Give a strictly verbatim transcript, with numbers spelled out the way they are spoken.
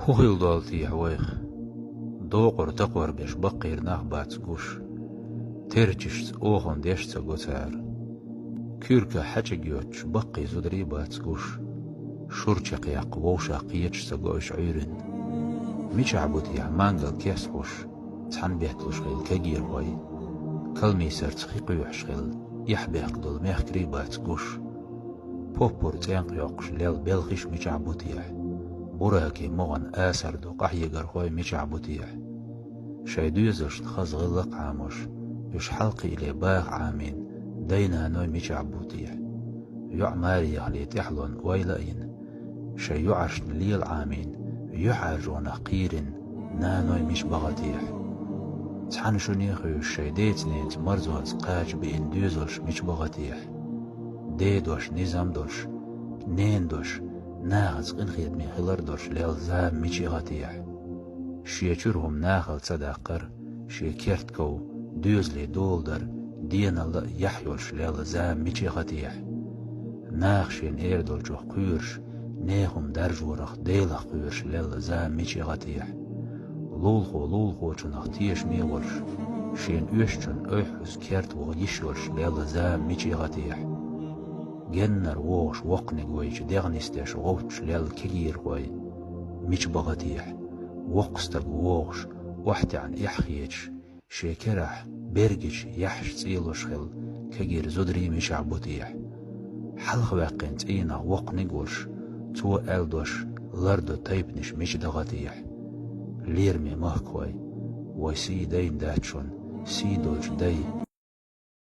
Пхи хила долтехьа вайх? Докъар такхор беш баккхийра нах бац гуш. Терчашца охам деш ца го цара. Куьрка хьачиг йоцуш баккхий зударий бац гуш. Шура чекхъяккха вовшах кхеташ ца го уьш Ӏуьйрина. Мичахь бу техьа мангал кест хьуш, цхьаьна бетталуш хилла кегийрхой? Калмийсарца хи кхоьхьуш хилла, эхь бехк долу мехкарий бац гуш. Поппур цӀенкъ йоккхуш лелла белхиш мичахь бу техьа? Буракийн могӀан асар ду къахьегархой мичахь бу техьа? Шайн доьзалшна хаза гӀиллакх Ӏамош, уьш хьалакхиале баха Ӏамийна дай-наной мичахь бу техьа? ЙоӀ марехале тӀаьхьалонна ойла а йина, шайн йоӀаршна лела Ӏамийна, юьхьӀаьржонах кхийрина наной мича баха техьа? Цхьана шуне а хуьйшуш шайн деца-ненаца марзонца кхача биъна доьзалш мича баха техьа? Ден дош низам долуш, ненан дош нахаца къинхетаме хилар долуш лелла зама мича яха техьа? Шен чуьра хӀума нахала ца даккхар, шен керт ков, доьзале доладар деналла а яхь йолуш лелла зама мича яха техьа? Наха шена эр долчух кхоьруш, нехан хӀума даржорах Делах кхоьруш лелла зама мича яха техьа? Лулахо лулахочунах тешаме а волуш, шена оьшучунна ойхьаза керта ваха йиш йолуш лелла зама мича яха техьа? Геннара вогӀуш воккханиг вайчу дегӀ нисдеш гӀовттуш лелла кегийрхой мича баха техьа? Воккха стаг вогӀуш, охьатаьӀна эхь хеташ, шен керахь бергачу яхьаш цӀийлуш хилла кегийра зударий мичахь бу техьа? Хьалхаваьккхина цӀийнах воккханиг а волуш, цо аьлла дош лардо тайпанаш мича даха техьа? Лераме махкахой, вай сий дайна дац шуна, сий долчу дай